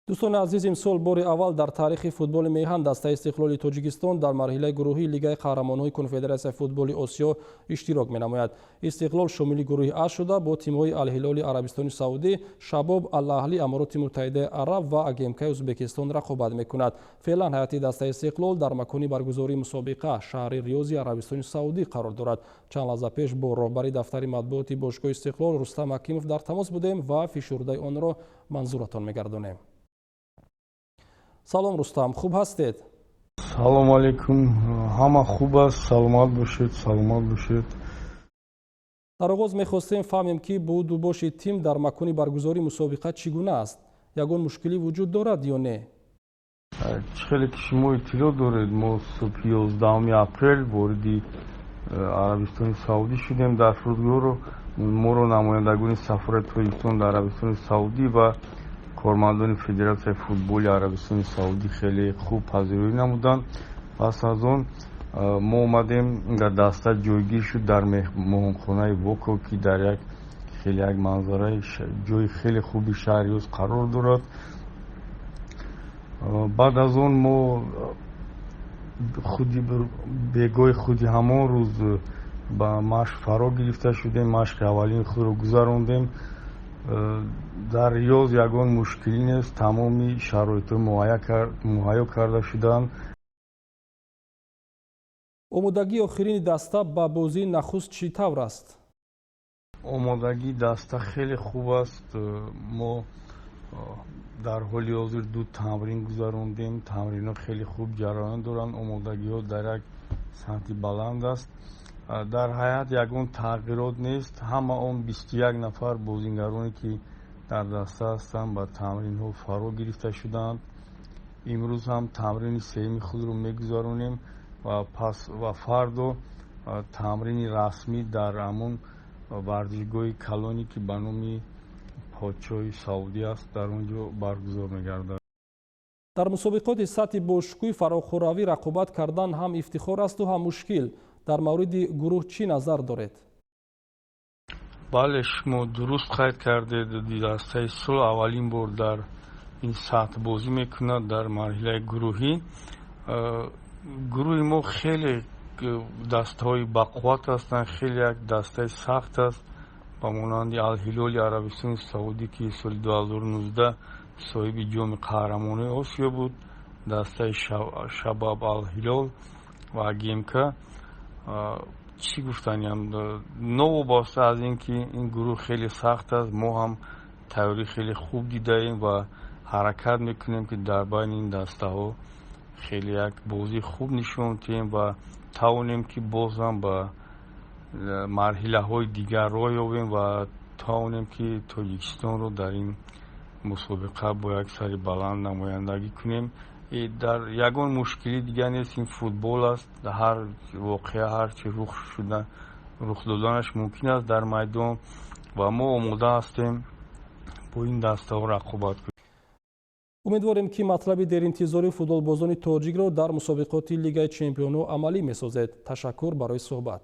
Дӯстони азиз, имсол бори аввал дар таърихи футболи меҳан дастаи Истиқлоли Тоҷикистон дар марҳилаи гурӯҳии Лигаи қаҳрамонҳои Конфедератсияи футболи Осиё иштирок менамояд. Истиқлол шомили гурӯҳи А шуда, бо тимҳои Алҳилоли Арабистони Саудӣ, Шабоб Алаҳли Амороти Муттаҳидаи Араб ва АГМКи Ӯзбекистон рақобат мекунад. Феълан ҳайати дастаи Истиқлол дар макони баргузории мусобиқа, шаҳри Риёзи Арабистони Саудӣ, қарор дорад. Чанд лаҳза пеш бо роҳбари дафтари матбуоти бошгоҳи Истиқлол Рустам Ҳакимов дар тамос будем ва фишурдаи онро манзуратон мегардонем. Салом, Рустам, хуб ҳастед? Салому алейкум, ҳама хуб аст, саломат бошед, саломат бошед. Дар оғоз мехостем фаҳмем, ки будубоши тим дар макони баргузории мусобиқа чӣ гуна аст, ягон мушкилӣ вуҷуд дорад ё не? Чӣ хеле ки шумо иттилоъ доред, мо субҳи 11-уми апрел вориди Арабистони Саудӣ шудем. Дар фурудгоҳро моро намояндагони сафорати Тоҷикистон дар Арабистони Саудӣ ва кормандони Федератсияи футболи Арабистони Саудӣ хеле хуб пазироӣ намуданд. Пас аз он мо омадем, даста ҷойгир шуд дар меҳмонхонаи Воко, ки дар як хеле як манзараи ҷои хеле хуби шаҳри Риёз қарор дорад. Баъд аз он мо худи бегоҳи худи ҳамон рӯз ба машқ фаро гирифта шудем, машқи аввалини худро гузарондем. Дар Риёз ягон мушкилӣ нест, тамоми шароитҳо муҳайё карда шудаанд. Омодагии охирини даста ба бозии нахуст чӣ тавр аст? Омодагии даста хеле хуб аст. Мо дар ҳоли ҳозир ду тамрин гузарондем, тамринҳо хеле хуб ҷараён доранд, омодагиҳо дар як сатҳи баланд аст. Дар ҳайат ягон тағйирот нест, ҳама он 21 нафар бозингароне, ки дар даста ҳастанд, ба тамринҳо фаро гирифта шудаанд. Имрӯз ҳам тамрини сеюми худро мегузаронем ва пас ва фардо тамрини расмӣ дар ҳамон варзишгоҳи калоне, ки ба номи подшоҳи Саудӣ аст, дар он ҷо баргузор мегардад. Дар мусобиқоти сатҳи бошукӯҳи фарохӯравӣ рақобат кардан ҳам ифтихор асту ҳам мушкил. Дар мавриди гурӯҳ чӣ назар доред? Бале, шумо дуруст қайд кардед, дастаи Истиқлол аввалин бор дар ин сатҳ бозӣ мекунад, дар марҳилаи гурӯҳӣ. Гурӯҳи мо хеле дастаҳои бақувват ҳастанд, хеле як дастаи сахт аст, ба монанди Алҳилоли Арабистони Саудӣ, ки соли 2019 соҳиби ҷоми қаҳрамонии Осиё буд, дастаи Шабаб Алҳилол ва ГМК. Чӣ гуфтаниям, новобаста аз ин ки ин гурӯҳ хеле сахт аст, мо ҳам тайёрӣ хеле хуб дидаем ва ҳаракат мекунем, ки дар байни ин дастаҳо хеле як бозии хуб нишон диҳем ва тавонем, ки боз ҳам ба марҳилаҳои дигар роҳ ёбем ва тавонем, ки Тоҷикистонро дар ин мусобиқа бо як сари баланд намояндагӣ кунем. Дар ягон мушкилӣ дигар нест, ин футбол аст, ҳар воқеа, ҳар чи рух шуда рух доданаш мумкин аст дар майдон ва мо омода ҳастем бо ин дастаҳо рақобат кунем. Умедворем, ки матлаби деринтизории футболбозони тоҷикро дар мусобиқоти Лигаи чемпионҳо амалӣ месозед. Ташаккур барои суҳбат.